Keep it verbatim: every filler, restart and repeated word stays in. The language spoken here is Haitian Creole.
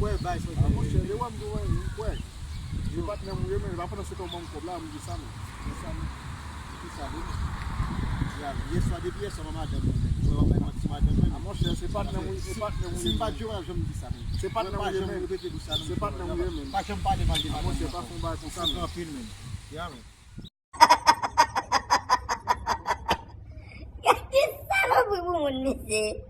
Kwè, bay sa. Ah, monchè, de wè m di wè, kwè. Se patnè m ou ye, men, pa pandan se tan w ban m kòb la, m di sa, men. Men sa, men. Ki sa, men? Ya, yèswa, depi yèswa, pa madanm mwen, men. Mwen, w ap bay manti sou madanm mwen, men. Ah, monchè, se patnè m ou ye, se patnè m ou ye, men. Si m pa t jwe, w ap janm di sa, men. Se patnè m ou ye, men. Se patnè m ou ye, men. Pa janm pale mal de madanm mwen. Ah, monchè, pa fè yon bagay konsa, men. Ou soufri anpil, men. Ya, men. Gade salopri pou moun, mesye.